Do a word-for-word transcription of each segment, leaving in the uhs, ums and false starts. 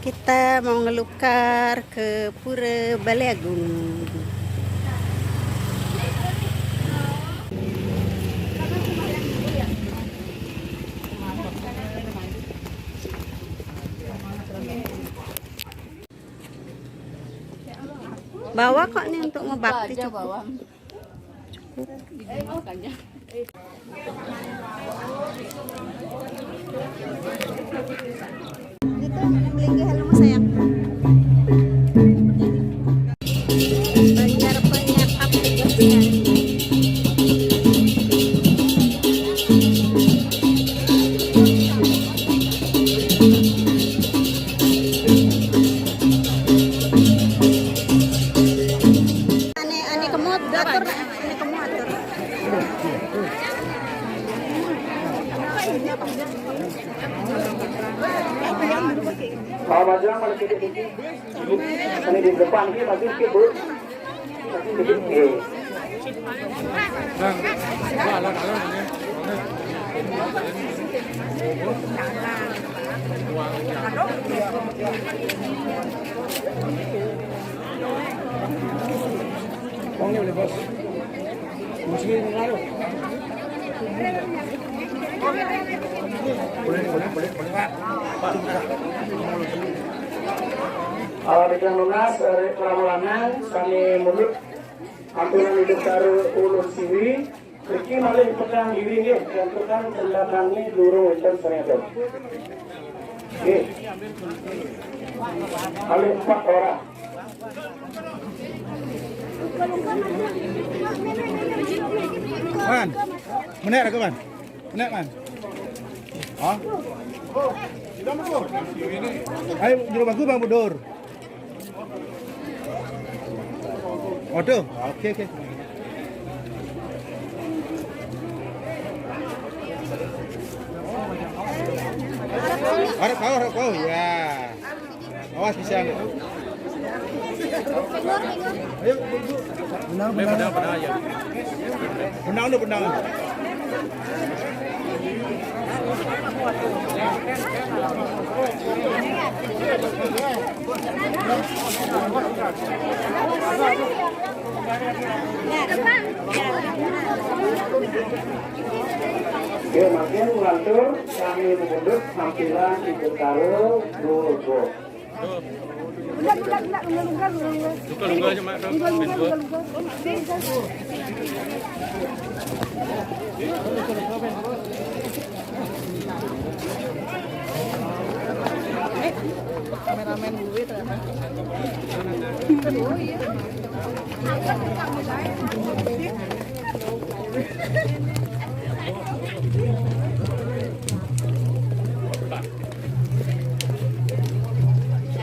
Kita mau ngelukar ke Pura Balé Agung. Bawa kok nih untuk ngebakti, cukup. Cukup. Banjar penyakap. Ane, ane kemot, atur, ane kemot, atur. Pak Bajang, maju dikit, dikit. Ini di depan, ini maju dikit, Bu. Maju dikit, eh. Uangnya udah, Bos. Musiknya udah ngaruh. Boleh, boleh, boleh, boleh, Pak. Pak, udah. Ah, bikang nunas, eh, Ramalanang, kami mundur. Ampunang Ida Betara Ulun Siwi. Niki malih petang diri nggih, jantukan sendatannya durung wénten saréya. Nggih. Malih empat orang. Man, menek aku, Man. Menek, Man. Hah? Ayo, jero bagus, Bang Budur. Waduh, oke, oke. Harap kau, harap kau, ya. Awas bisa. Ayo, Bu, Bu. Benang, benang. Benang, benang, ya. Benang, benang. Oke, makin ngelantur, kami mundut tampilan Ibu Karo, Dulgo. Lungga, lungga, lungga, lungga, lungga. Lungga, lungga, lungga, lungga. Kameramen gue ternyata.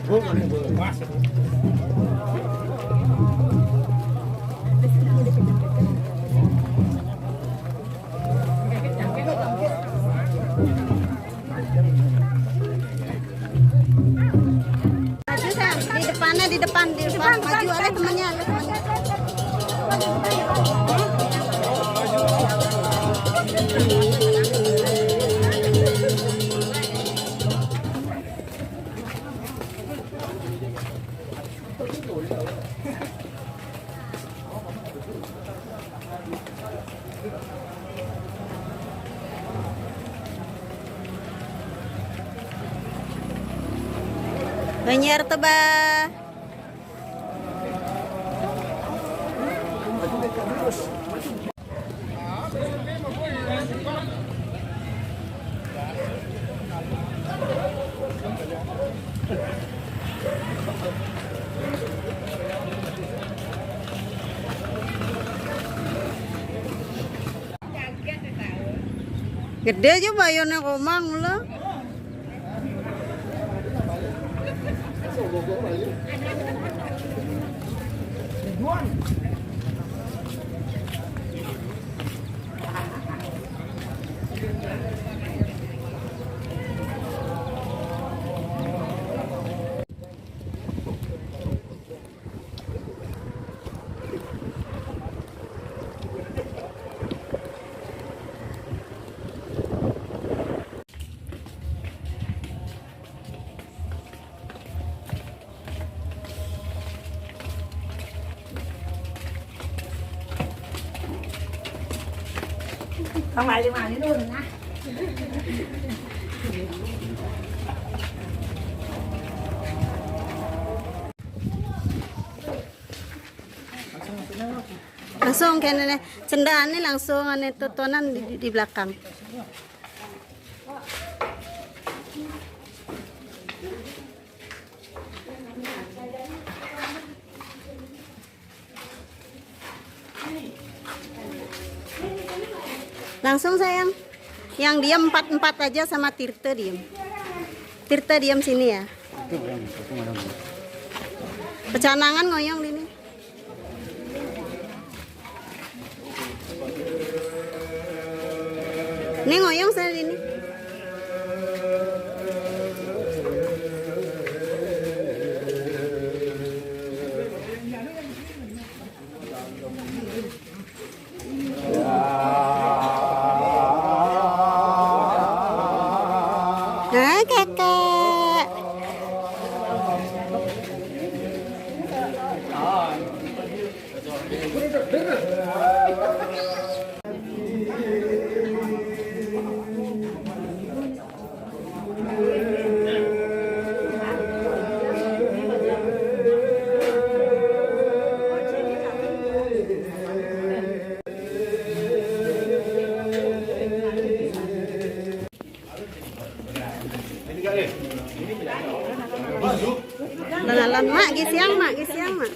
Oh, iya. Maju, Sam. Di depannya, di depan, di depan. Maju, ada temannya, ada temannya. Banjar Tebah. Gedé aja bayarnya komang lo. Langsung kene nih, cendaan nih langsung ane totonan di, di, di belakang. Langsung sayang. Yang diam empat-empat aja sama Tirta diam. Tirta diam sini ya. Pecanangan ngoyong ini. Ini ngoyong saya ini. Nah, kakak. Kenalan, Mak, gisiang, Mak, gisiang, Mak.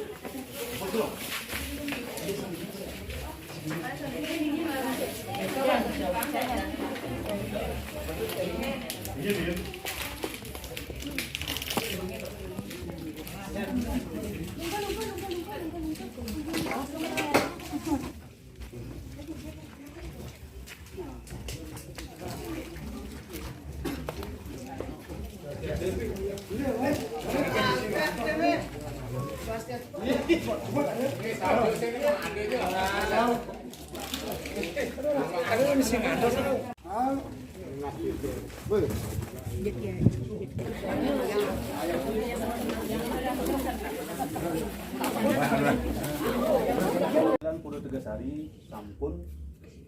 Jalan Pura Tegasari sampun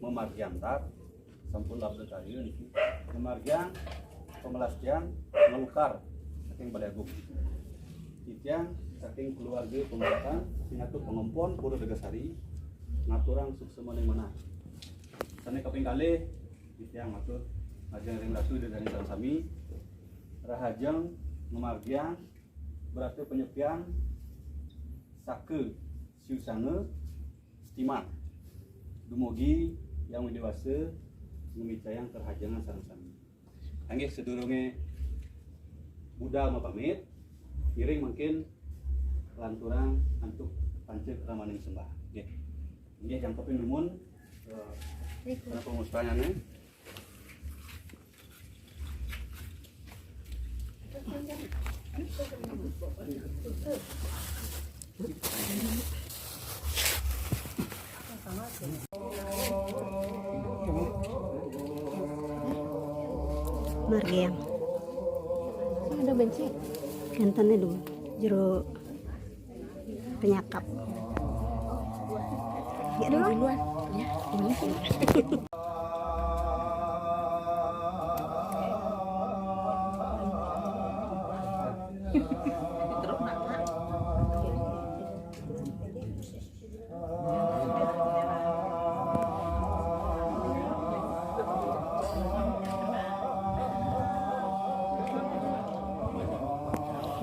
memargi antar, sampun labda karya niki. Memargiang pamelastian ngelukar saking Balai Agung. Titiang saking keluarga pemerintahan sinatuk pangempon Pura Tegasari ngaturang suksemaning manah. Sane kaping kalih, titiang matur ngajeng ring Ratu Ida Dané sareng sami, rahajeng ngamargiang brata panyepian saka siusanga stiman dumugi Hyang Widhi Wasa ngamicayang karahajengan sareng sami. Inggih, sadurunge budal mapamit, ngiring mangkin lanturang antuk panca kramaning sembah. Nggih. Inggih, jangkepin dumun, eh, para pangustanyane. Margiang. Ada benci. Kenten itu jero penyakap. Ya dulu. Duluan. Ya.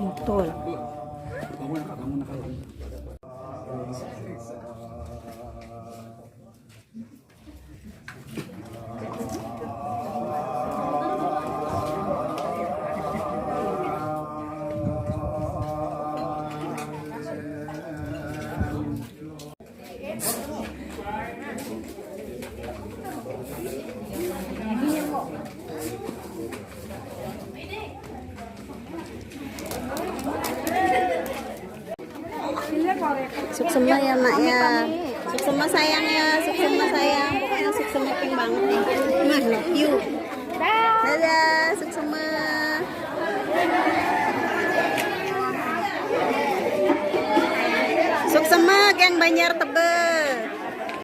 Betul. Suksema ya, Mak, ya. Suksema sayang ya, suksema sayang. Pokoknya suksema ping banget nih. Mah, love you. Dadah, suksema. Suksema, geng Banjar Tebel.